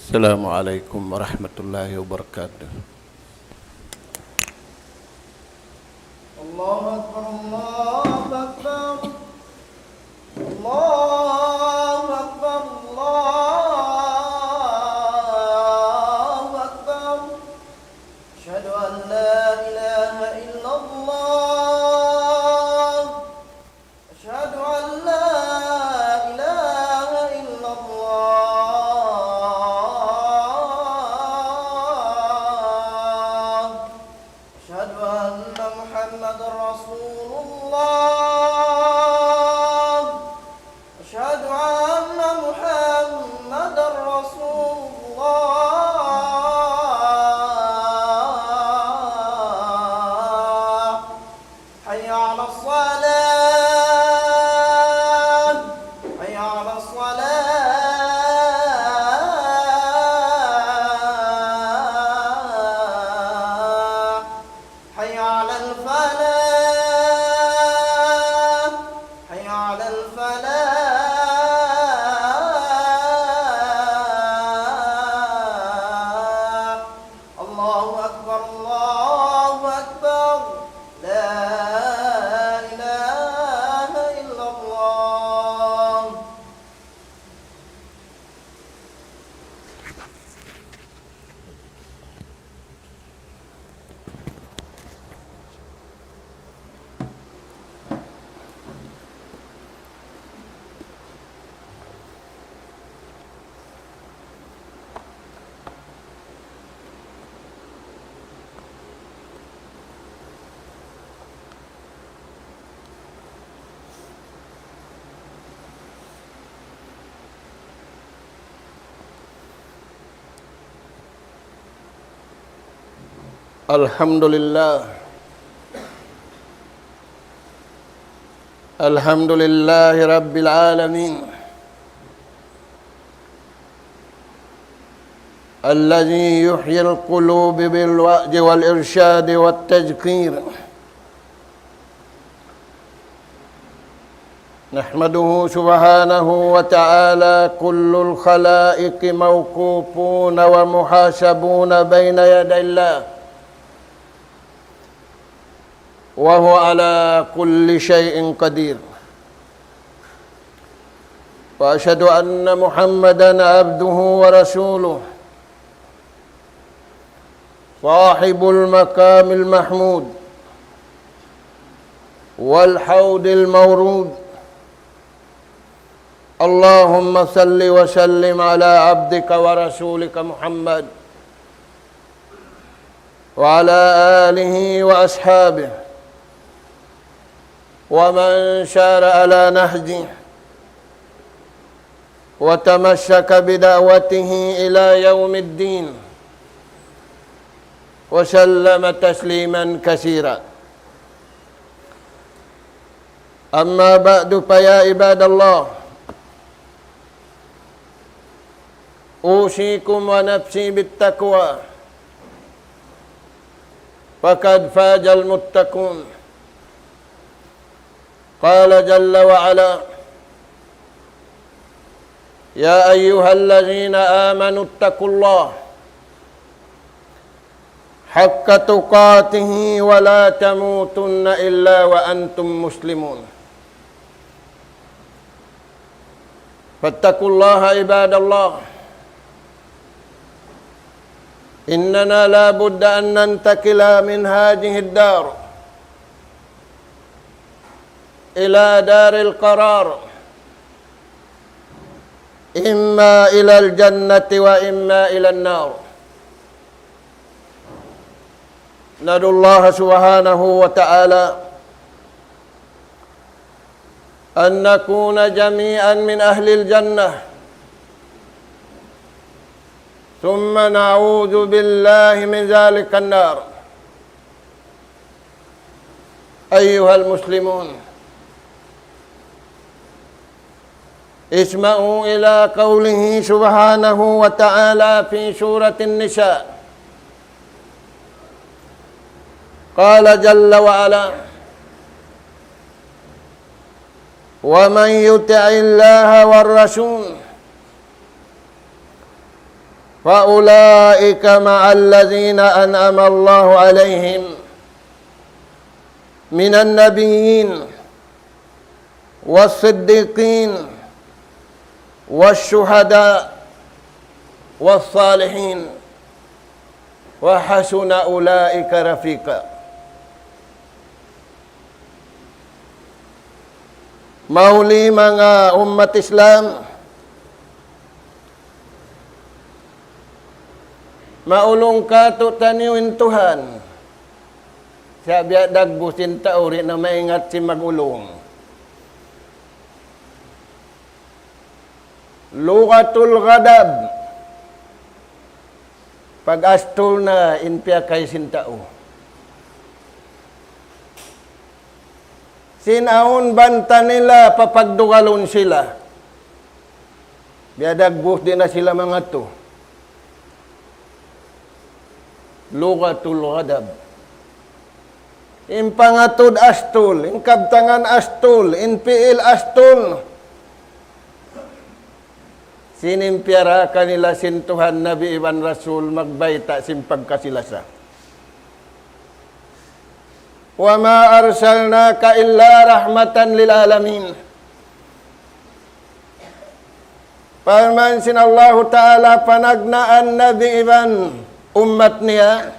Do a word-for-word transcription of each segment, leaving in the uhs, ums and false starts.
السلام عليكم ورحمة الله وبركاته. الله أكبر، الله أكبر. الله أكبر، الله أكبر. أشهد أن لا إله إلا الله. أشهد أن لا إله إلا الله. أشهد أن محمدا رسول الله. أشهد أن محمدا رسول الله. حي على الصلاة. حي على الصلاة. حي على الفلاح. حي على الفلاح. الله أكبر، الله أكبر. لا إله إلا الله. الحمد لله. الحمد لله رب العالمين، الذي يحيي القلوب بالوعظ والإرشاد والتذكير. نحمده سبحانه وتعالى، كل الخلائق موقوفون ومحاسبون بين يدي الله، وهو على كل شيء قدير. وأشهد أن محمدا عبده ورسوله، صاحب المقام المحمود والحوض المورود. اللهم صل وسلم على عبدك ورسولك محمد وعلى آله وأصحابه ومن سار على نهجه وتمسك بدعوته إلى يوم الدين، وسلم تسليما كثيرا. أما بعد، فيا عباد الله، أوصيكم ونفسي بالتقوى، فقد فاز المتقون. قال جل وعلا: يا أيها الذين آمنوا اتقوا الله حق تقاته ولا تموتن إلا وأنتم مسلمون. فاتقوا الله عباد الله، إننا لا بد أن ننتقل من هذه الدار إلى دار القرار، إما إلى الجنة وإما إلى النار. ندعو الله سبحانه وتعالى أن نكون جميعا من أهل الجنة، ثم نعوذ بالله من ذلك النار. أيها المسلمون، اسمعوا إلى قوله سبحانه وتعالى في سورة النساء. قال جل وعلا: ومن يطع الله والرسول فأولئك مع الذين أنعم الله عليهم من النبيين والصديقين والشهداء والصالحين وحسن أولئك رفيقا. Mahuli manga ummat Islam, maulung kātu'niyu in Tuhan. Sa' biya' dagbus in tau di' na maingat sin mag-ulung. Lughatul ghadab. Pag-astul na in piyakay sin tau. Sin awn banta nila papagdugalun sila. Biya' dagbus di' na sila mangatu. Lughatul ghadab. In pangatud astul, in kabtangan astul, in piil astul. Sin in piyaraak kanila sin Tuhan, Nabi iban Rasul magbayta' sin pagkasi-lasa. وما أرسلناك إلا رحمة للعالمين. Parman sin Allahu Ta'ala, panagnaan Nabi iban ummat niya,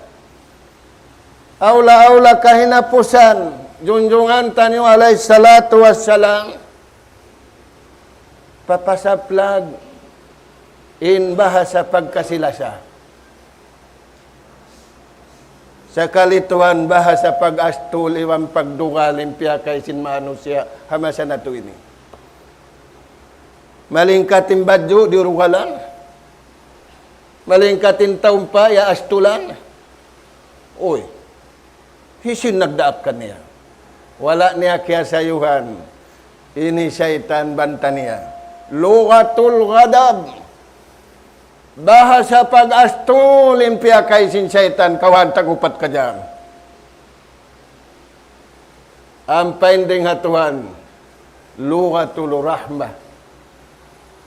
awla-awla kahinapusan junjungan taniyu alayhi salatu wassalam, papasaplag in bahasa pagkasi-lasa. Sakali tuwan bahasa pag-astul iban pagdugal in piyakay sin manusiya' ha masa natu' ini. Malingkat in badju' dirugalan. Malingkat in taumpa' ya astulan. Uy. Hisiyu in nagdaak kaniya? Wala' niya kiyasayuhan. Ini saytan banta niya. Lughatul ghadab. Bahasa pag-astul in piyakay sin saytan kawhaan tag-upat kajam. Ampa in dayn ha Tuhan, lughatul rahmah.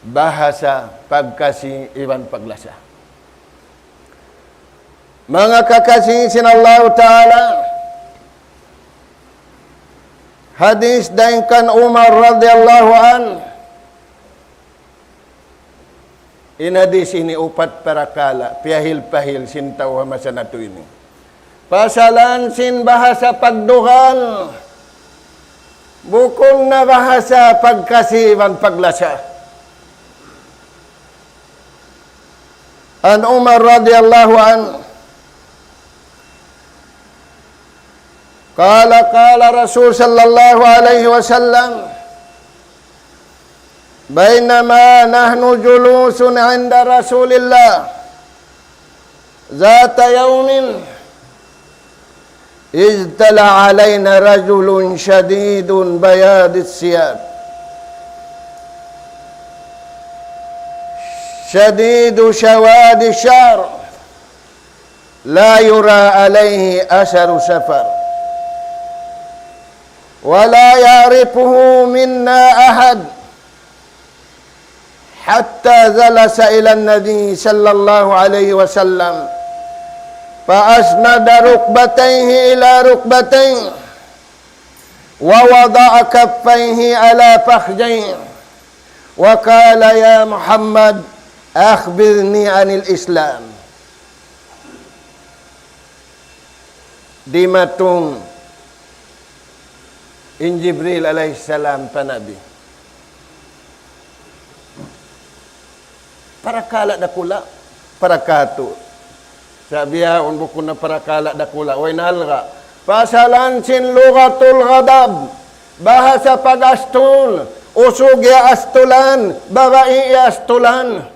Bahasa pagkasi iban paglasa. Manga kakasi sin Allahu Ta'ala, hadis dayn kan Umar radiyallahu anhu, in hadis ini upat parakala', piyahil-pahil sin tau ha masa natu' ini. Pasalan sin bahasa pagdugal, bukun na bahasa pagkasi iban paglasa. عن عمر رضي الله عنه قال قال رسول صلى الله عليه وسلم بينما نحن جلوس عند رسول الله ذات يوم إذ دخل علينا رجل شديد بياض الثياب شديد سواد الشعر لا يرى عليه أثر سفر ولا يعرفه منا أحد حتى جلس إلى النبي صلى الله عليه وسلم فأسند ركبتيه إلى ركبتيه ووضع كفيه على فخذيه وقال يا محمد أخبرني عن الإسلام. Dimatung in Jibril alayhi salam pa Nabi. Parakala' dakula', parakatu'. Sa' bihaun bukun na parakala' dakula', way nalga'. Pasalan sin lughatul ghadab, bahasa pag-astul, usug ya astulan, babai ya astulan.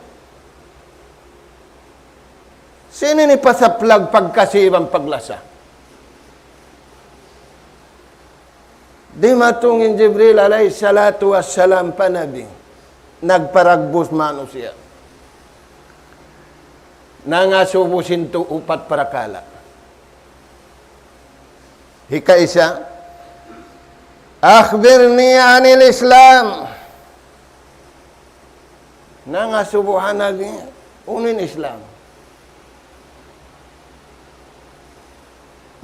Sin ini pasaplag pagkasi iban paglasa. Dimatung in Jibril alayhi salatu wassalam pa Nabi. Nagparagbus manusiya'. Nangasubu sin tu upat parakala'. Hikaisa, أخبرني عن الإسلام. Nangasubu ha Nabi, Unu in Islam?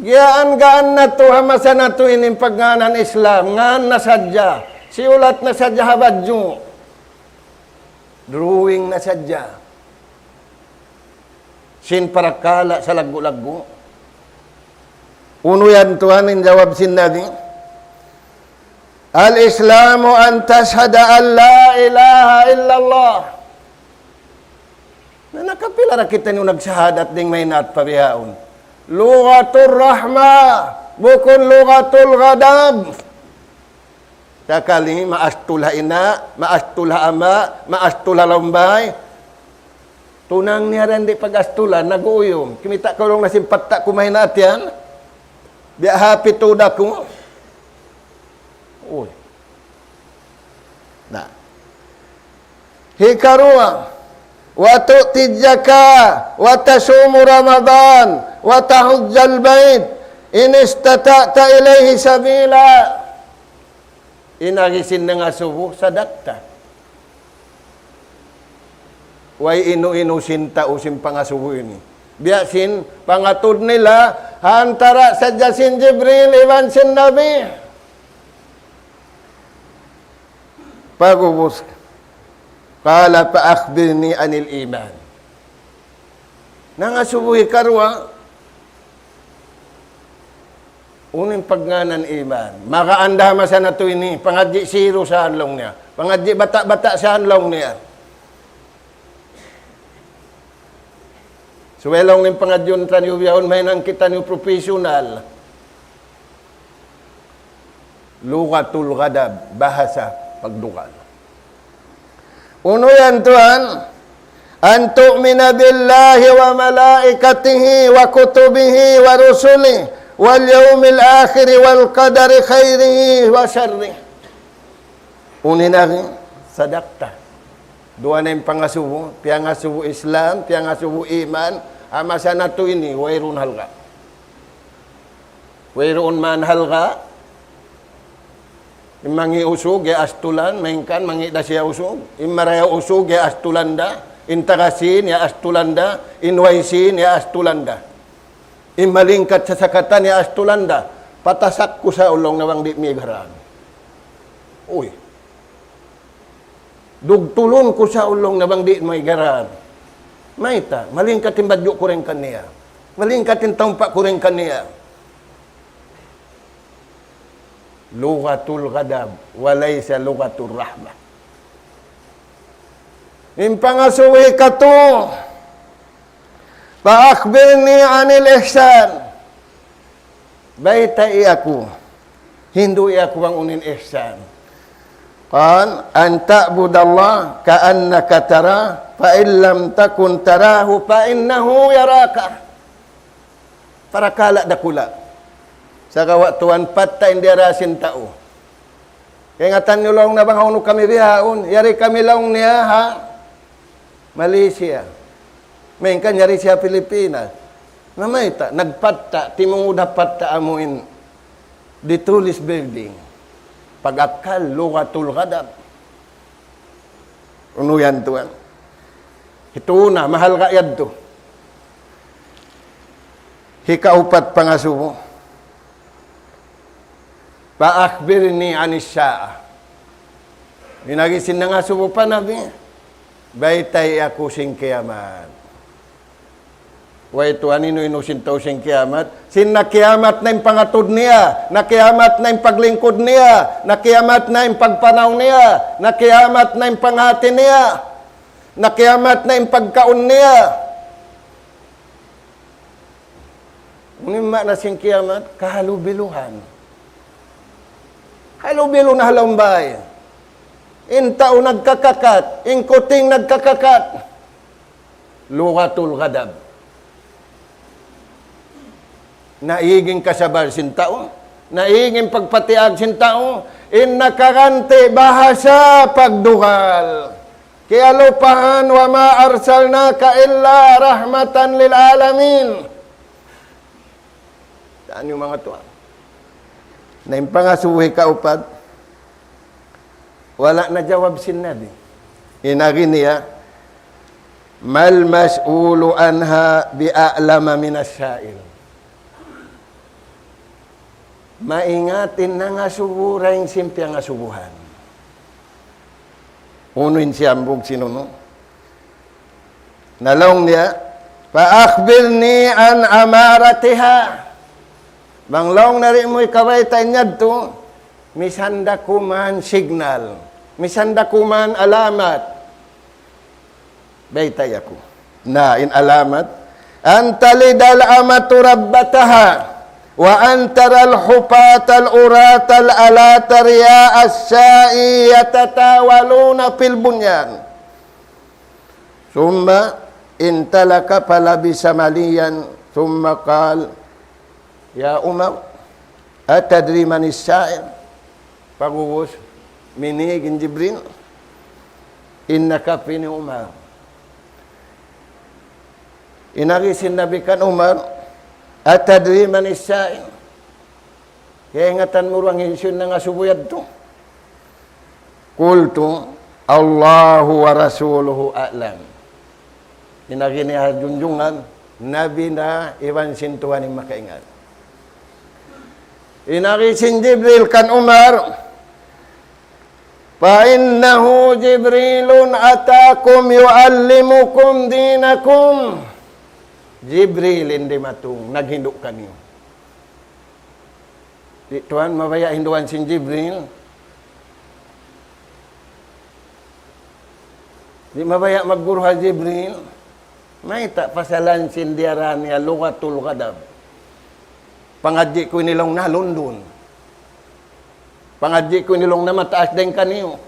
Giyaan-gaan natu' ha masa natu' ini in pagngānan Islam, ngān na sadja, siyulat na sadja ha badju', drawing na sadja. Sin parakala' salaggu'-laggu'. Unu yan tuwan in jawab sin Nabi? الإسلام أن تشهد أن لا إله إلا الله. Na, nakapila ra kitaniyu nagsahadat dayng mahinaat pa bihaun? Lughatur rahmah, bukun lughatul ghadab. Sakali, maastul ha ina', maastul ha ama', maastul ha lawm bāy. Tunang niya ra di' pag-astulan, nag-uuyum. Kimita' kaw laung niya sin patta' ku mahinaat yan. Biya' hapit tuud aku. Uy. Na. Hikaruwa, وتؤتي الزكاة وتصوم رمضان وتحج البيت إن استطعت إليه سبيلا. In agi sin nangasubu, sadakta. Way inu-inu sin tau sin pangasubu ini. Biya' sin pangatud nila, ha antara' sadja sin Jibril iban sin Nabi. Pag'ubus, قال فأخبرني عن الإيمان. Nangasubu hikaruwa, unu in pagngānan iman? Magaan da ha masa natu' ini, pangadji' zero sa laung niya. Pangadji' bata'-bata' sa laung niya. Subay laung niya in pangadjiun taniyu bihaun, mahinang kitaniyu professional. Lughatul ghadab, bahasa pagdugal. Unu yan tuwan? أن تؤمن بالله وملائكته وكتبه ورسله واليوم الآخر والقدر خيره وشره. Unu in agi? Sadakta. Duwa na in pangasubu, piyangasubu Islam, piyangasubu iman, ha masa natu' ini, wayruun halga'. Wayruun man halga', in mangi' usug, ya astulan, malayngkan mangi' da siya usug, in marayaw usug, ya astulan da, in taga sin, ya astulan da, in way sin, ya astulan da. In malingkat sasakatan, ya astulan da, patasak ku sa laung niya bang di' migaraan. Uy. Dugtulun ku sa laung niya bang di' migaraan. Mayta', malingkat in badju' ku dayn kaniya. Malingkat in tumpak ku dayn kaniya. Lughatul ghadab, wa laysa lughatur rahmah. In pangasubu hikatu, فأخبرني عن الإحسان. Baytai aku. Hindu' aku bang unu in ihsan. قال: أن تعبد الله كأنك تراه، فإن لم تكن تراه فإنه يراك. Parakala' dakula'. Sagawa' tuwan, patta' in diyara sin tau. Kaingatan niyu laung niya bang hawnu kami bihaun. Yari kami laung niya ha Malaysia. Malayngkan yari siya Pilipinas. Na mayta', nagpatta', timungud ha patta' amu in ditulis building. Pag-akkal, lughatul ghadab. Unu yan tuwan? Hitu na, mahalga' yadtu. Hikaupat pangasubu. فأخبرني عن الساعة. In agi sin nangasubu pa Nabi, baytai aku sin kiyamat. Way tuwan, inu-inu sin tau sin kiyamat? Sin nakiyamat na in pangatud niya, nakiyamat na in paglingkud niya, nakiyamat na in pagpanaw niya, nakiyamat na in panghati niya, nakiyamat na in pagkaun niya. Unu in maana sin kiyamat? Kahalubiluhan. Halubilu na ha lawm bay. In tau nagkakakat, in kuting nagkakakat. Lughatul ghadab. Naig in kasabal sin tau, naig in pagpatiyag sin tau, in nakaganti' bahasa pagdugal. Kiyalupahan, وما أرسلناك إلا رحمة للعالمين. Taniyu manga tuwan. Na in pangasubu hikaupat, wala' najawab sin Nabi. In agi niya, ما المسؤول عنها بأعلم من السائل. Maingat in nangasubu dayn sin piyangasubuhan. Unu in siya hambuuk sin unu. Na laung niya, فأخبرني عن أمارتها. Bang laung niya di' mu hikabayta' in yadtu, misan da kuman signal, misan da kuman alamat. Baytai aku. Na, in alamat. أن تلد الأمة ربتها، وأن ترى الحفاة العراة العلاة الرعاء الشاء يتطاولون في البنيان. ثم انطلق فلبث مليا ثم قال: يا عمر، أتدري من السائل؟ Pag'ubus, minīg in Jibril, in nakapin hi Umar. In agi sin Nabi kan Umar, أتدري من السائل؟ Kaingatan mu duun hisiyu in nangasubu yadtu? قلت: الله ورسوله أعلم. In agi niya ha junjungan, Nabi na iban sin Tuhan in makaingat. In agi sin Jibril kan Umar, فإنه جبريل أتاكم يعلمكم دينكم. Jibril in dimatung, naghindu' kaniyu. Di' tuwan mabaya' hinduan sin Jibril. Di' mabaya' magguru ha Jibril. Mayta' pasalan sin diyarā niya lughatul ghadab. Pangadji' ku ini laung niya ha London. Pangadji' ku ini laung niya mataas dayn kaniyu.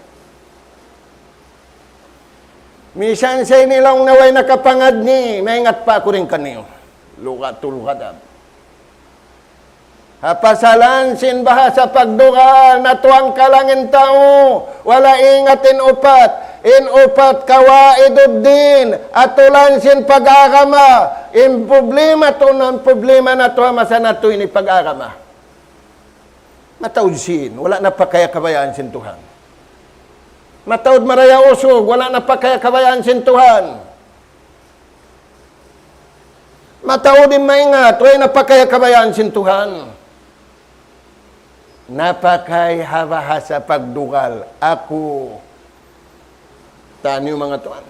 Misan sa ini laung niya way nakapangadji', maingat pa aku dayn kaniyu. Lughatul ghadab. Ha pasalan sin bahasa pagdugal, natuwa' in kalang tau, wala' ingat in upat, in upat kawaiduddin, atulan sin pag-agama, in problema tuud, in problema natu' ha masa natu' ini pag-agama. Mataud sīn, wala' na pakaya kabayaan sin Tuhan. Mataud maraya usug, wala' na pakaya kabayaan sin Tuhan. Mataud in maingat, way na pakaya kabayaan sin Tuhan. Na pakay ha bahasa pagdugal, aku. Taniyu manga tuwan.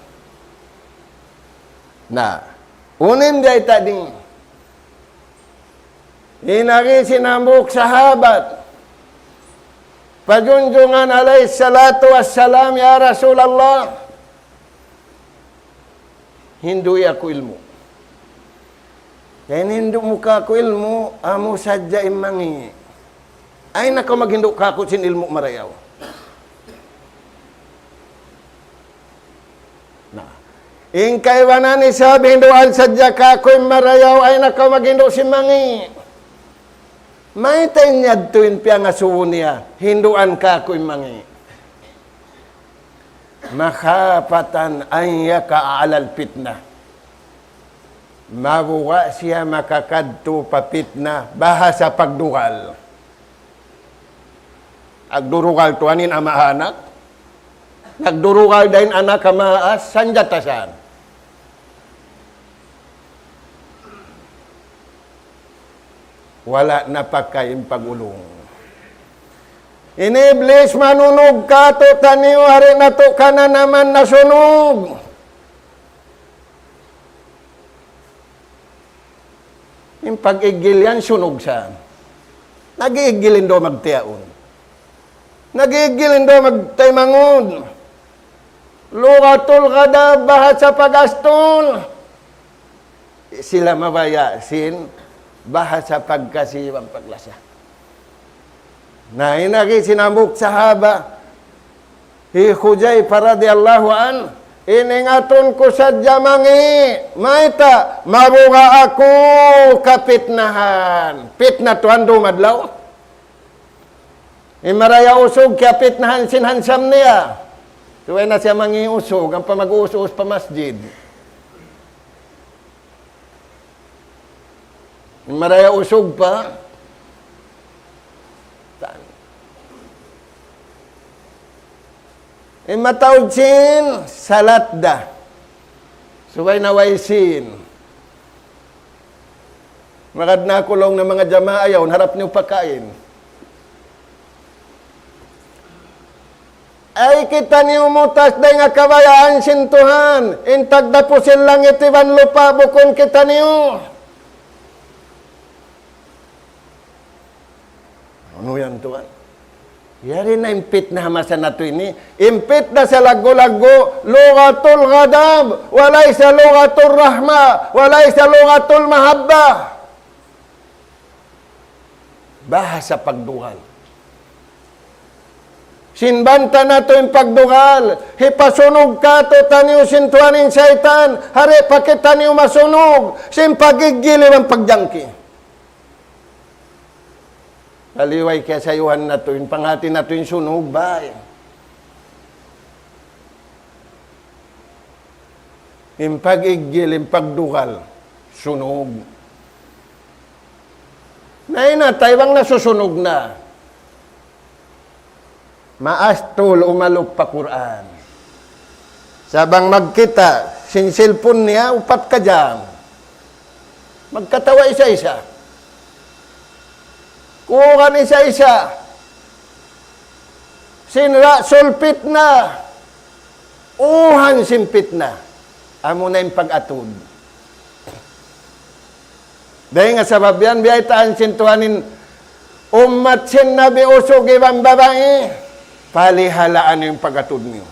Na, unu in di' ta' ding. In agi sin hambuuk sahabat. Pa Junjungan alayhi salatu wassalam, "Ya Rasulullah, hindu'i aku ilmu'." Yan hindu' mu kāku' ilmu', amu sadja in mangi'. Ayaw na kaw maghindu' kāku' sin ilmu' marayaw. Na. In kaibanan isab hinduan sadja kāku' in marayaw, ayaw na kaw maghindu' sin mangi'. Mayta' in yadtu in piyangasubu niya, hinduan kāku' in mangi'. مخافة أن يقع على الفتنة. Mabuga' siya makakadtu pa pitna, bahasa pagdugal. Nagdurugal tuwan in ama' ha anak. Nagdurugal da in anak ha ama', sanjata saan. Wala' na pakay in pag-ulung. In Iblis manunug kātu'niyu, yari natu' kananaman nasunug. In pag-iggil yan, sunug sa. Nag-iiggil in duwa magtiyaun. Nag-iiggil in duwa magtaymanghud. Lughatul ghadab, bahasa pag-astul. Sila mabaya' sin bahasa pagkasi iban paglasa. Na, in agi sin hambuuk sahaba, hi Hudhayfah radiyallahu anhu, in ingatun ku sadja mangi', mayta', mabuga' aku kapitnahan. Pitna tuwan dumadlaw. In maraya usug, kiyapitnahan sin hansam niya. Subay na siya mangi' usug, ampa mag-uus-uus pa masjid. In maraya usug pa. In mataud sin, salat da. Subay na way sin. Magad na aku laung na manga jamaa yaun, harap niyu pakain. Ay kitaniyu mutas dayn ha kabayaan sin Tuhan. In tagdapu sin langit iban lupa' bukun kitaniyu. Unu yan, tuwan? Yari na in pitna ha masa natu' ini. In pitna salaggu'-laggu', لغة الغضب، وليس لغة الرحمة، وليس لغة المحبة. Bahasa pagdugal. Sin banta natu' in pagdugal, hipasunug kātu'niyu sin Tuhan in saytan, ha di' pa kitaniyu masunug, sin pag-iggil iban pagjangki. Taliway kiyasayuhan natu', in panghati natu' in sunug, bay. In pag-iggil, in pagdugal, sunug. Na in atay bang nasusunug na. Maastul umalup pa Qur'an. Sa' bang magkita', sin cellphone niya, upat ka jam. Magkatawa isa-isa. Kuwan isa-isa. Sin ra'sul pitna. Uhan sin pitna. Amu na in pag-atud. Dayn ha sabab yan, biyaytaan sin Tuhan in ummat sin Nabi usug iban babai, palihalaan niyu in pag-atud niyu.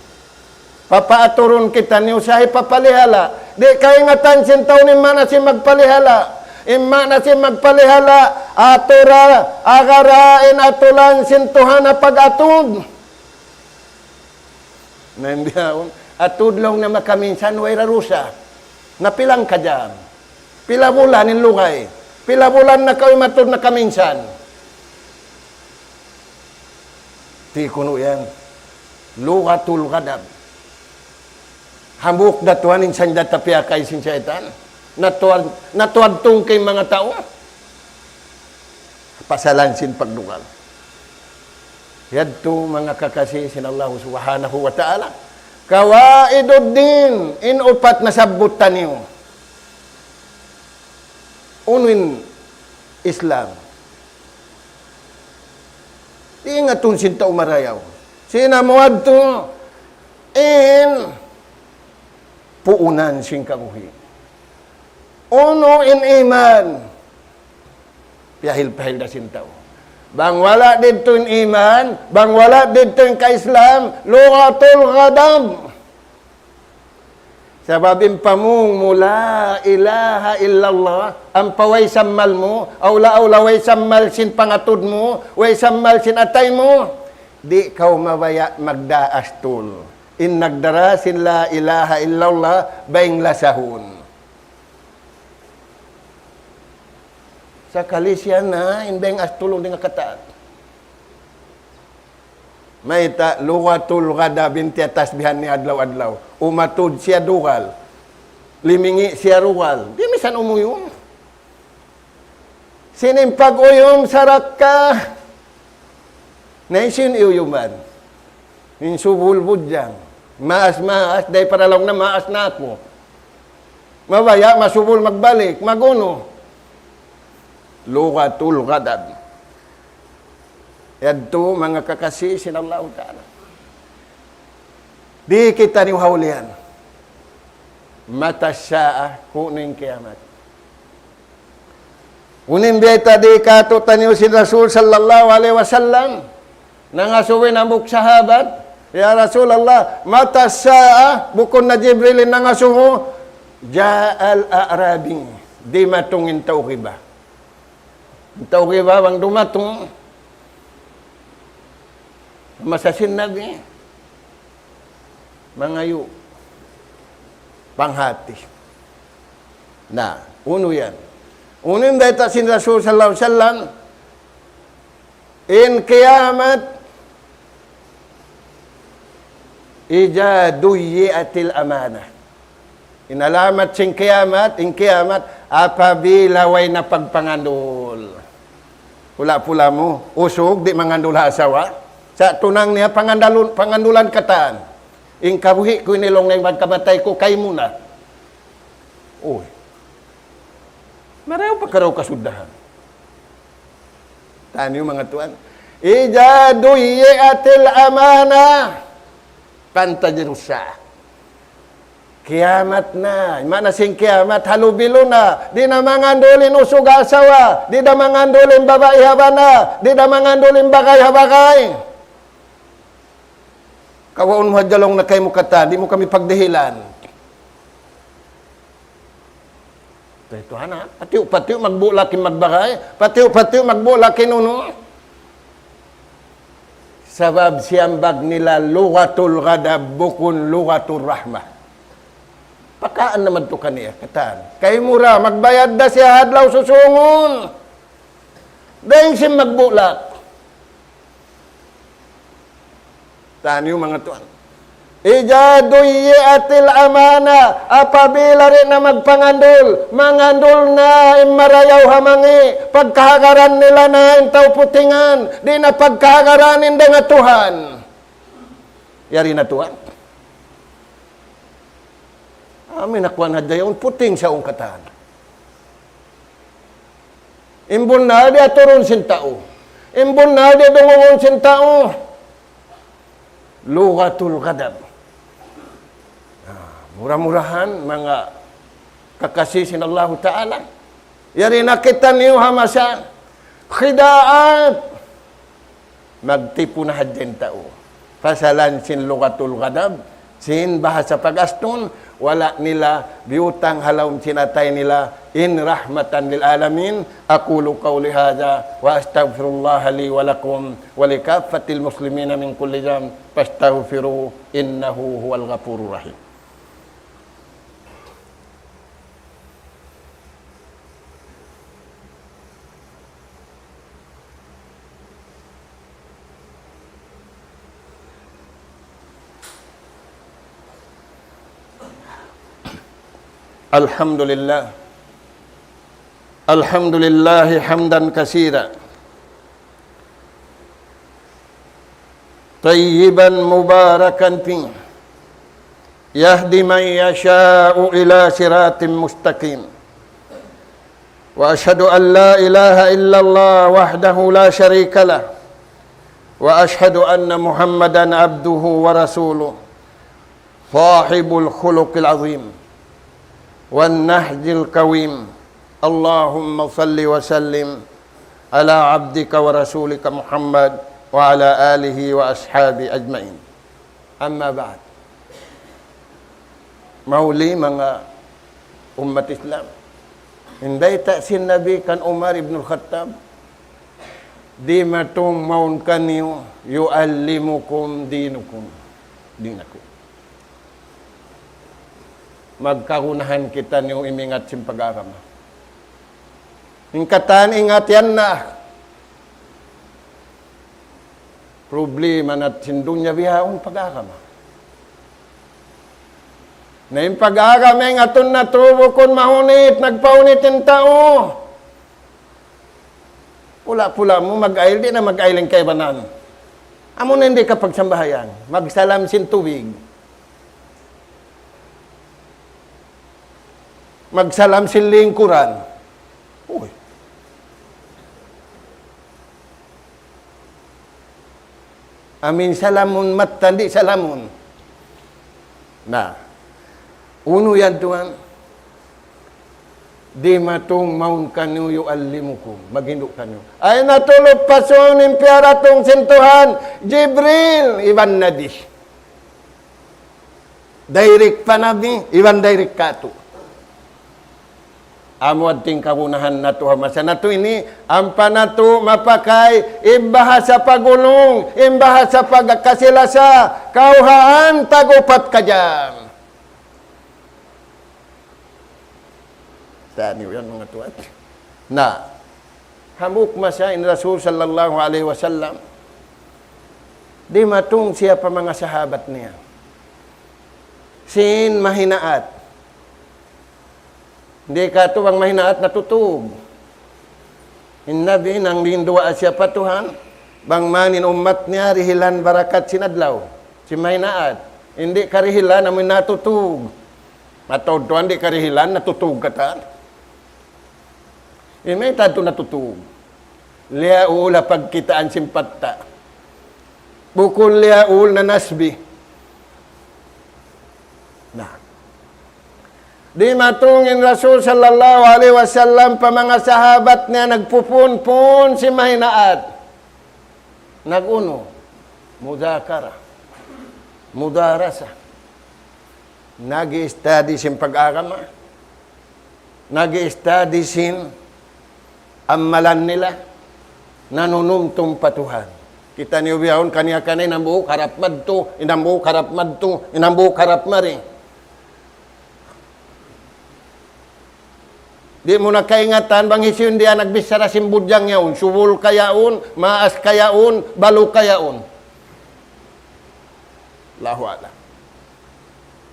Papaaturun kitaniyu sa' hipapalihala'. Di' kaingatan sin tau in maana sin magpalihala'. In maana sin magpalihala', atura, agara in atulan sin Tuhan ha pag-atud. Na in bihaun, atud laung na makaminsan, way da dusa. Na pila in kajam? Pila bulan in lugay? Pila bulan na kaw imatud na kaminsan? Di' kunu' yan. Lughatul ghadab. Hambuuk da tuwan in sanjata piyakay sin saytan. Natuwad, natuwad tungkay manga tau. Pasalan sin pagdugal. Yadtu manga kakasi sin Allah Subhanahu wa Ta'ala. Qawaiduddin, in upat nasabbut taniyu. Unu in Islam? Ingatun sin tau marayaw. Sin amu yadtu in puunan sin kabuhi'. Unu in iman? Piyahil-piyahil da sin tau. Bang wala' didtu in iman, bang wala' didtu in ka-Islam, lughatul ghadab. Sabab in pamung mu, la ilaha illallah, ampa way sammal mu, awla-awla way sammal sin pangatud mu, way sammal sin atay mu, di' kaw mabaya' magdaas tul. In nagdara sin la ilaha illallah, bayng lasahun. Sakali siya na, in bayng astulun di' ngakataat. Mayta', lughatul ghadab in tiyatasbihan niya adlaw-adlaw. Umatud siya dugal. Limingi' siya dugal. Di' misan umuyum. Sin in pag-uyum sarakka. Na in sin iyuyuman. In subul budjang. Maas, maas, dayn pa laung na maas na aku. Mabaya', masubul magbalik, magunu. Lughatul ghadab. Yadtu manga kakasi sin Allahu Ta'ala. Di' kitaniyu hawlian. Mata sa'a, kunu' in kiyamat. Unu in biyayta' di' kātu'niyu sin Rasul sallallahu alayhi wasallam. Nangasubu in hambuuk sahabat, "Ya Rasulullah, mata sa'a?" Bukun na Jibril in nangasubu. Ja'al a'rabi. Dimatung in tau giba. In tau giba bang dumatung. Masa sin Nabi. Mangayu'. Panghati. Na, unu yan. Unu in bayta' sin Rasul sallallahu alayhi wasallam. In kiyamat, إذا ضيعت الأمانة. In alamat sin kiyamat, in kiyamat, apabila way na pagpangandul. Pula-pula mu, usug, di' mangandul ha asawa. Sa' tunang niya pangandalun, pangandulan katan. In kabuhi' ku ini laung niya bang kamatay ku, kaymu na. Uy. Marayaw pa karaw kasuddahan. Taniyu manga tuwan. إذا ضيعت الأمانة فانتظروا الساعة. Kiyamat na. Maana sin kiyamat, halubilu na. Di' na mangandul in usug asawa. Di' na mangandul in babai ha bana. Di' na mangandul in bagay ha bagay. Kawaun mu hadja laung na kaymu katan, di' mu kami pagdihilan. Tuhan, ha? Patiyu'-patiyu' magbulak in magbagay, patiyu'-patiyu' magbulak in unu. Sabab siyambag nila lughatul ghadab, bukun lughatul rahmah. Pakaan na madtu kaniya, katan. Kaymu ra, magbayad da siya ha adlaw susungun. Dayn sin magbulak. Taniyu manga tuwan. إذا ضيعت الأمانة, apabila di' na magpangandul, mangandul na in marayaw ha mangi', pagkahagaran nila na in tau putingan, di' na pagkahagaran in danga Tuhan. Yari na tuwan. Amin akuan hadja yaun puting sa ungkatan. In bunnal di' aturun sin tau. In bunnal di' dungungun sin tau. Lughatul ghadab. Ah, mura-murahan, manga kakasi sin Allahu Ta'ala. Yari na kitaniyu ha masa. Khida'at. Magtipu na hadja in tau. Pasalan sin lughatul ghadab, sin bahasa pag-astun, wala' nila biyutang ha lawm sin atay nila, in rahmatan lil alamin. أقول قولي هذا وأستغفر الله لي ولكم ولكافة المسلمين من كل ذنب فاستغفروه إنه هو الغفور الرحيم. الحمد لله. الحمد لله حمدا كثيرا طيبا مباركا فيه يهدي من يشاء إلى صراط مستقيم. وأشهد أن لا إله إلا الله وحده لا شريك له، وأشهد أن محمدا عبده ورسوله، صاحب الخلق العظيم والنهج القويم. اللهم صل وسلم على عبدك ورسولك محمد وعلى آله وأصحابه أجمعين. أما بعد. Mahuli manga ummat Islam. In bayta' sin Nabi kan Umar ibn al-Khattab, dimatung mawn kaniyu, يعلمكم دينكم. دينكم. Magkagunahan kitaniyu imingat sin pag-agama. In katan ingat yan na. Problema natu' sin dunya bihaun pag-agama. Na in pag-agama ingatun natu' bukun mahunit, nagpahunit in tau. Pula-pula mu mag-ayil, di' na mag-ayil in kaibanan. Amu na in di' kapagsambahayang, magsalam sin tubig. Magsalam sin lingkuran. Uy. Amin salamun, mattan di' salamun. Na. Unu yan tuwan? Dimatung mawn kaniyu يعلمكم. Maghindu' kaniyu. Ay natulug pasun in piyaratung sin Tuhan, Jibril, iban Nabi. Direct pa Nabi, iban direct katu'. Amu adting kagunahan natu' ha masa natu' ini, ampa natu' mapakay, in bahasa pagulung, in bahasa pagkasi-lasa, kawhaan tag-upat ka jam. Taniyu yan, manga tuwan. Na, hambuuk masa in Rasul sallallahu alayhi wasallam, dimatung siya pa manga sahabat niya. Sin mahinaat. Di' katu' bang mahinaat natutug. In Nabi, nangduwaa siya pa Tuhan, bang man in ummat niya dihilan barakat sin adlaw, sin mahinaat. Di' karihilan, amu in natutug. Atawa tuwan di' karihilan, natutug katan. Mayta' tuud natutug. Liyaul ha pagkitaan sin patta'. Bukun liyaul na nasbi. Na. Dimatung in Rasul sallallahu alayhi wasallam pa manga sahabat niya nagpupun-pun sin mahinaat. Nag-unu? Mudhakara. Mudarasa. Nag-i-study sin pag-agama. Nag-i-study sin amalan nila. Nanunumtum pa Tuhan. Kita' niyu bihaun kaniya-kaniya in hambuuk harap madtu, in hambuuk harap madtu, in hambuuk harap mari. Di' mu na kaingatan bang hisiyu in diya nagbichara sin budjang yaun, subul ka yaun, maas ka yaun, balu ka yaun. Allahu a'lam.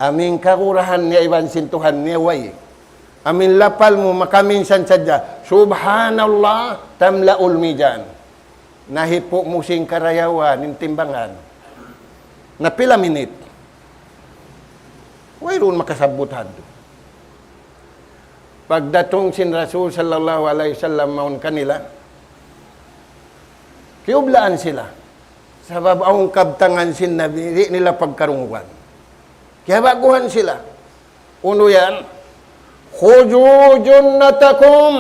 Amu in kagurahan niya iban sin Tuhan niya way. Amu in lapal mu makaminsan sadja. Subhanallah, tamla'ul mizan. Nahipu' mu sin karayawan in timbangan. Na pila minit? Wayruun makasabbut hadtu. Pagdatung sin Rasul sallallahu alayhi wasallam mawn kanila, kiyublaan sila. Sabab awn kabtangan sin Nabi, di' nila pagkarungugan. Kiyabaguhan sila. Unu yan? خذوا جنتكم.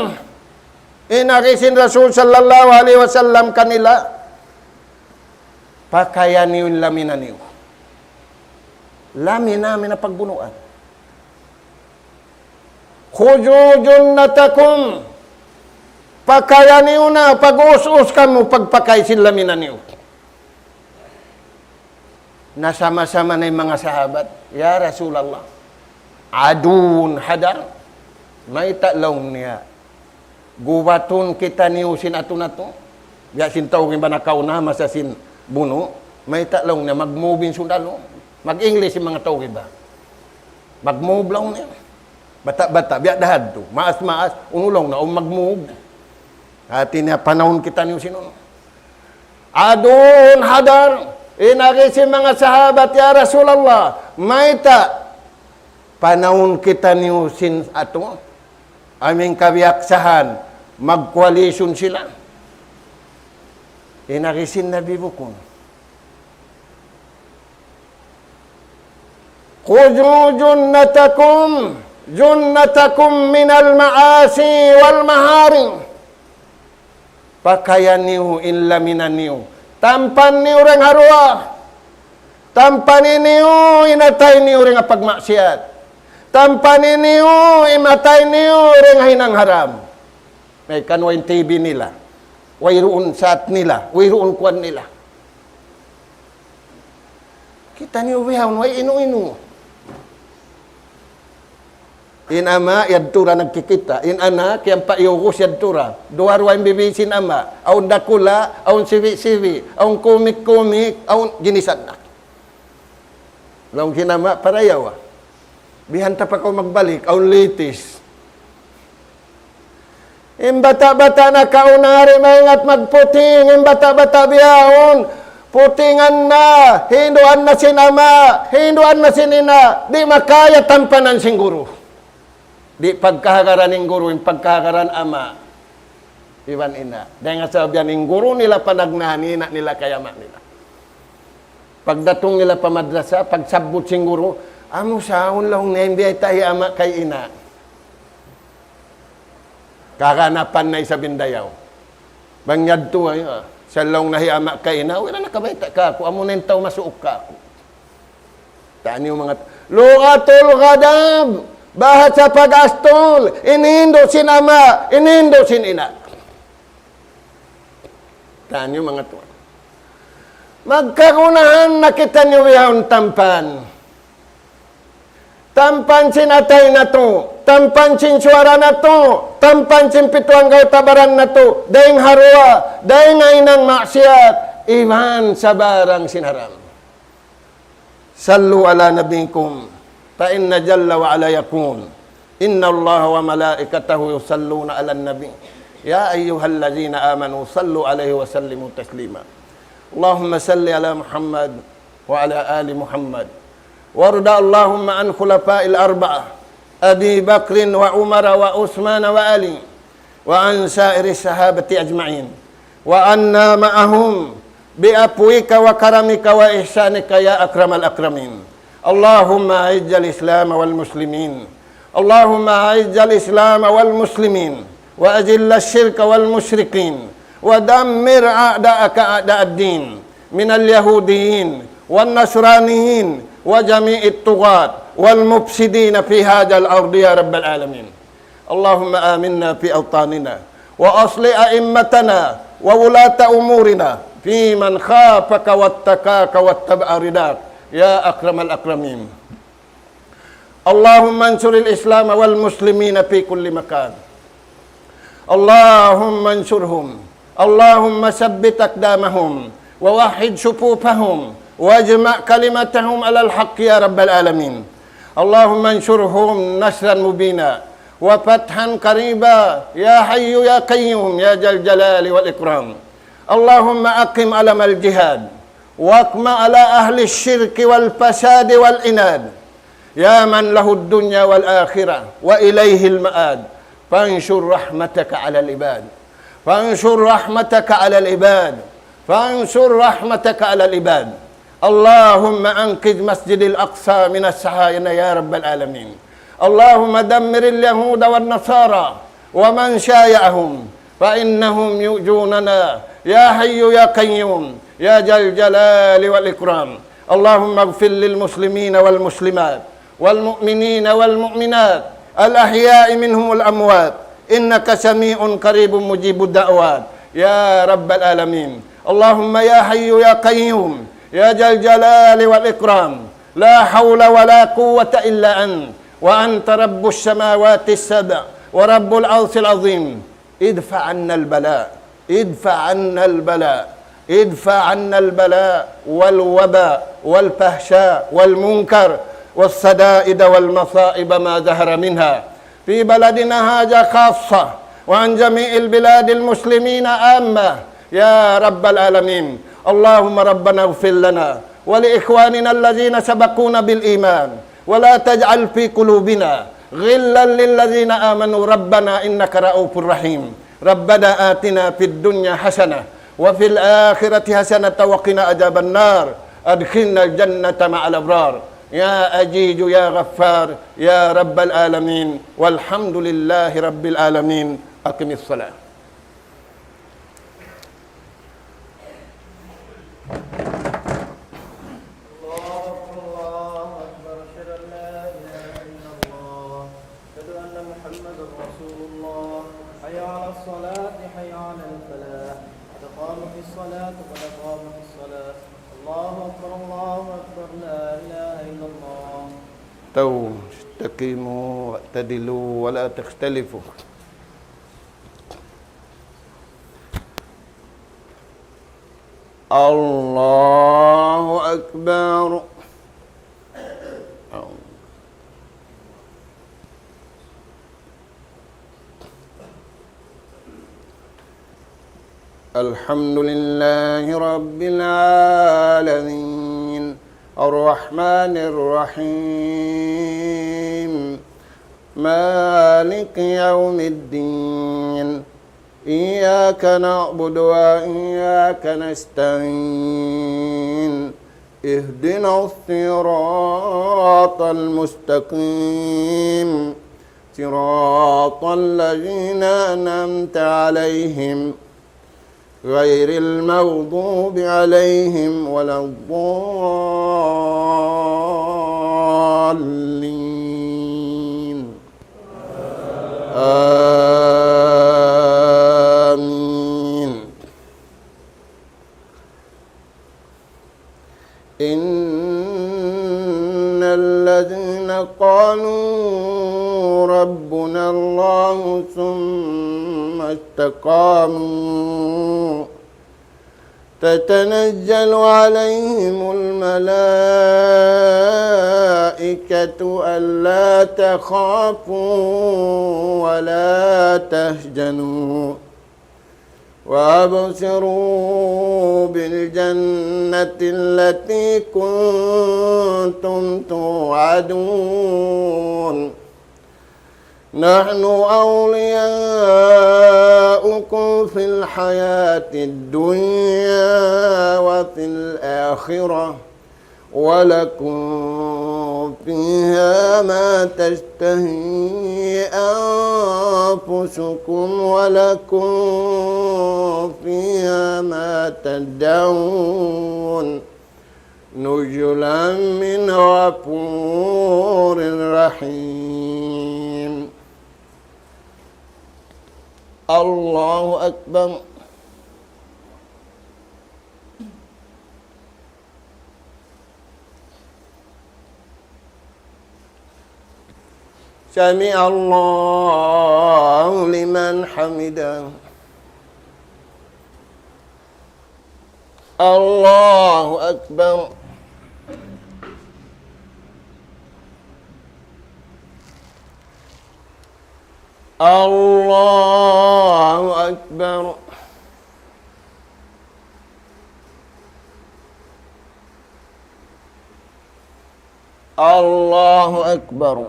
In agi sin Rasul sallallahu alayhi wasallam kanila, pakaya niyu in lamina niyu. Lamina, mina pagbunuan. خذوا جنتكم. Pakaya niyu na, pag-us-us kamu, pagpakay sin lamina niyu. Nasama-sama na in manga sahabat, "Ya Rasulallah, عدو حضر." Mayta' laung niya, gubatun kitaniyu sin atu natu'. Biya' sin tau rin ba nakauna masa sin bunu', mayta' laung niya, mag-move in sundalu. Mag-English in manga tau rin ba. Mag-move laung niya. Bata'-bata', biya' da hadtu. Maas-maas, unu laung na, um, mag-move. Hati niya, panawun kitaniyu sin unu. عدو حضر. In agi sin manga sahabat, "Ya Rasulallah, mayta' panawun kitaniyu sin atu? Amu in kabiyaksahan, mag-coalition sila." In agi sin Nabi bukun. خذوا جنتكم، جنتكم من المعاصي والمحارم. Pakaya niyu in lamina niyu. Tampan niyu dayn ha duwa. Tampani niyu in atay niyu dayn ha pagmaksiyat. Tampani niyu in atay niyu dayn ha hinang haram. Mayta' way in T V nila. Wayruun sat nila. Wayruun kuwan nila. Kitaniyu bihaun, way inu-inu. In ama', yadtu ra nagkikita'. In anak, yan pa iyugus yadtu ra. Duwa-ruwa in bibi' sin ama'. Awn dakula', awn sibi'-sibi', awn kumik-kumik, awn ginisan na. Laung sin ama', parayawa. Bihan ta pa kaw magbalik, awn latest. In bata'-bata' nakauna di' maingat magputing, in bata'-bata' bihaun, putingan na, hinduan na sin ama', hinduan na sin ina', di' makaya tampanan sin guru. Di' pagkahagaran in guru, in pagkahagaran ama' iban ina'. Dayn ha sabab yan in guru nila panagnahan, ina' nila kay ama' nila. Pagdatung nila pa madrasa, pagsabbut sin guru, "Amu sa, awn laung niya in biyayta' hi ama' kay ina'." Kaganapan na isab in dayaw. Bang yadtu, ay, ah, sa laung na hi ama' kay ina', "Wala' na kabayta' kāku', amu na in tau masuuk kāku'." Taniyu manga, lughatul ghadab, bahasa pag-astul, in hindu' sin ama', in hindu' sin ina'. Taniyu manga tuwan. Magkagunahan na kitaniyu bihaun tampan. Tampan sin atay natu', tampan sin suwara natu', tampan sin pitu anggawta' baran natu', dayn ha duwa, dayn ha hinang maksiyat, iban sabarang sin haram. صلوا على نبيكم، فإن جل وعلا يقول: إن الله وملائكته يصلون على النبي، يا أيها الذين آمنوا صلوا عليه وسلموا تسليما. اللهم صل على محمد وعلى آل محمد. وارض اللهم عن خلفاء الأربعة أبي بكر وعمر وعثمان وعلي وعن سائر الصحابة أجمعين وعنا معهم بعفوك وكرمك وإحسانك يا أكرم الأكرمين. اللهم أعز الإسلام والمسلمين. اللهم أعز الإسلام والمسلمين وأذل الشرك والمشركين ودمر أعداءك أعداء الدين من اليهوديين والنصرانيين وجميع الطغاة والمفسدين في هذا الأرض يا رب العالمين. اللهم آمنا في أوطاننا وأصلح أئمتنا وولاة أمورنا في من خافك واتقاك واتبع رضاك يا أكرم الأكرمين. اللهم انصر الإسلام والمسلمين في كل مكان. اللهم انصرهم. اللهم ثبت أقدامهم ووحد صفوفهم واجمع كلمتهم على الحق يا رب العالمين. اللهم انصرهم نصرا مبينا وفتحا قريبا يا حي يا قيوم يا ذا الجلال والإكرام. اللهم أقم علم الجهاد واقمع على أهل الشرك والفساد والعناد يا من له الدنيا والآخرة وإليه المآد. فانشر رحمتك على العباد. فانشر رحمتك على العباد. فانشر رحمتك على العباد. اللهم أنقذ مسجد الأقصى من الصهاينة يا رب العالمين. اللهم دمر اليهود والنصارى ومن شايعهم فإنهم يؤذوننا يا حي يا قيوم يا ذا الجلال والإكرام. اللهم اغفر للمسلمين والمسلمات والمؤمنين والمؤمنات الأحياء منهم والأموات إنك سميع قريب مجيب الدعوات يا رب العالمين. اللهم يا حي يا قيوم يا ذا الجلال والإكرام، لا حول ولا قوة إلا أنت، وأنت رب السماوات السبع ورب العرش العظيم. ادفع عنا البلاء، ادفع عنا البلاء، ادفع عنا البلاء والوباء والفحشاء والمنكر والشدائد والمصائب ما ظهر منها في بلدنا هذا خاصة، وعن جميع البلاد المسلمين عامة يا رب العالمين. اللهم ربنا اغفر لنا ولإخواننا الذين سبقونا بالإيمان ولا تجعل في قلوبنا غلا للذين آمنوا ربنا إنك رءوف رحيم. ربنا آتنا في الدنيا حسنة وفي الآخرة حسنة وقنا عذاب النار. أدخلنا الجنة مع الأبرار. يا عزيز يا غفار يا رب العالمين. والحمد لله رب العالمين. أقم الصلاة. الله أكبر، الله أكبر، أشهد أن لا إله إلا الله، أشهد أن محمدا رسول الله، حي على الصلاة، حي على الفلاح، قد قامت الصلاة، قد قامت الصلاة، الله أكبر، الله أكبر، لا إله إلا الله. استووا، استقيموا، واعتدلوا، ولا تختلفوا. الله أكبر. الحمد لله رب العالمين. الرحمن الرحيم. مالك يوم الدين. إياك نعبد وإياك نستعين. اهدنا الصراط المستقيم. صراط الذين أنعمت عليهم غير المغضوب عليهم ولا الضالين. آمين. إن الذين قالوا ربنا الله ثم استقاموا تتنزل عليهم الملائكة ألا تخافوا ولا تحزنوا وأبشروا بالجنة التي كنتم توعدون. نحن أولياؤكم في الحياة الدنيا وفي الآخرة، ولكم فيها ما تشتهي أنفسكم، ولكم فيها ما تدعون، نزلا من غفور رحيم. الله أكبر. سمع الله لمن حمده. الله أكبر. الله أكبر. الله أكبر.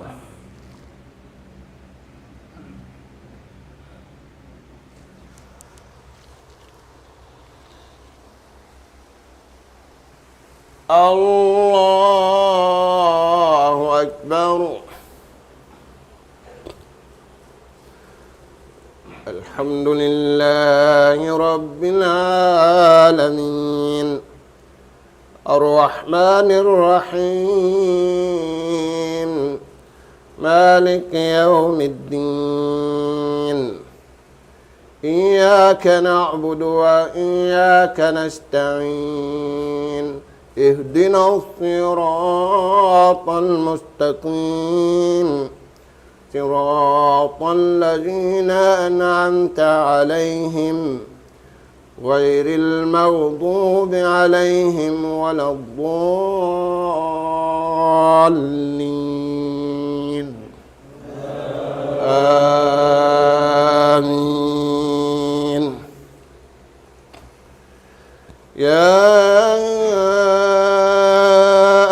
الله أكبر. الحمد لله رب العالمين. الرحمن الرحيم. مالك يوم الدين. إياك نعبد وإياك نستعين. اهدنا الصراط المستقيم. صراط الذين أنعمت عليهم غير المغضوب عليهم ولا الضالين. آمين. يا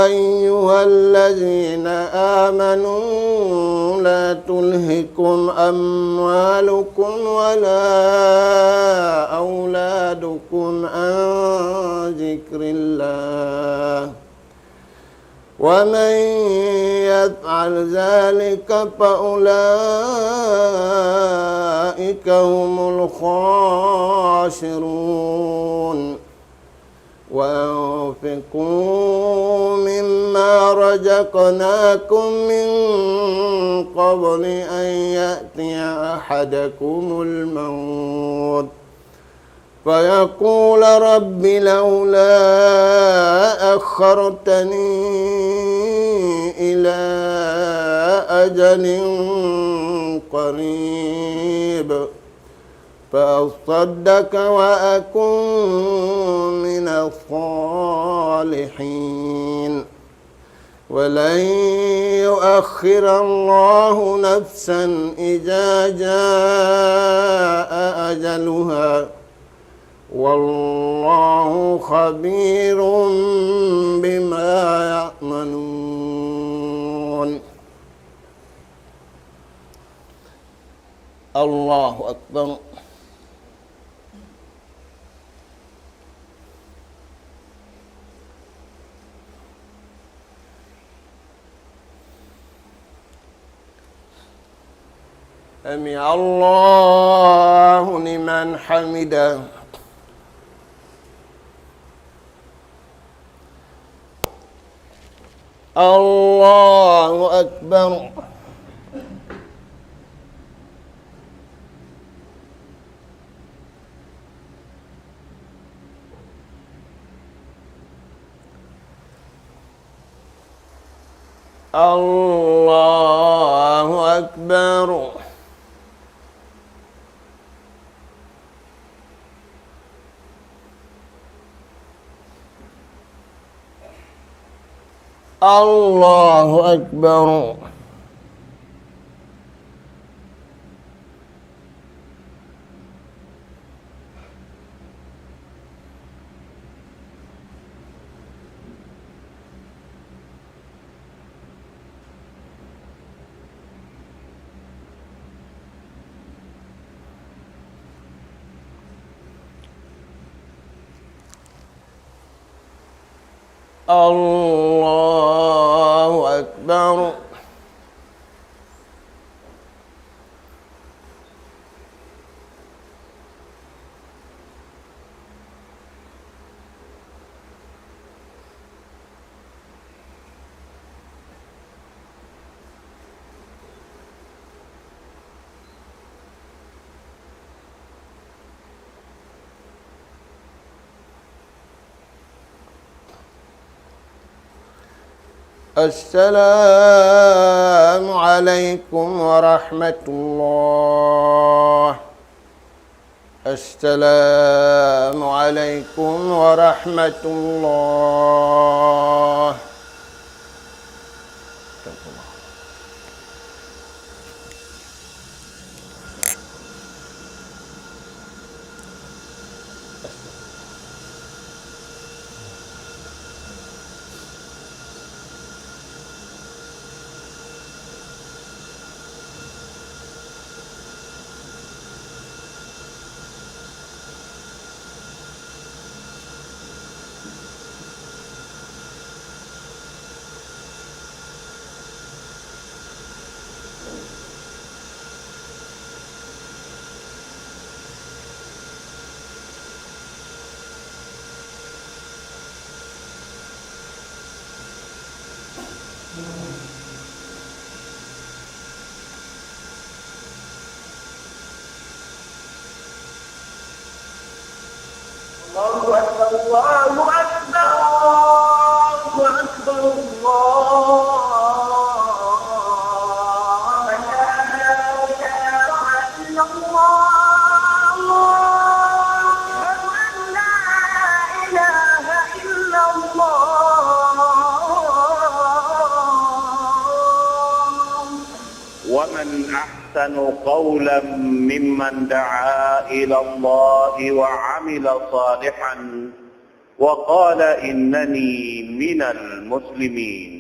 أيها الذين آمنوا لا تلهكم أموالكم ولا أولادكم عن ذكر الله، ومن يفعل ذلك فأولئك هم الخاسرون. وأنفقوا مما رزقناكم من قبل أن يأتي أحدكم الموت فيقول رب لولا أخرتني إلى أجل قريب فأصدق وأكن من الصالحين. ولن يؤخر الله نفسا إذا جاء أجلها، والله خبير بما يعملون. الله أكبر. سمع الله لمن حمده. الله أكبر. الله أكبر. الله أكبر. الله أكبر. السلام عليكم ورحمة الله. السلام عليكم ورحمة الله. الله أكبر، الله أكبر، الله أكبر، الله أكبر. لا إله إلا الله. أشهد أن لا إله إلا الله. ومن أحسن قولا ممن دعا إلى الله وعمل صالحا وقال إنني من المسلمين.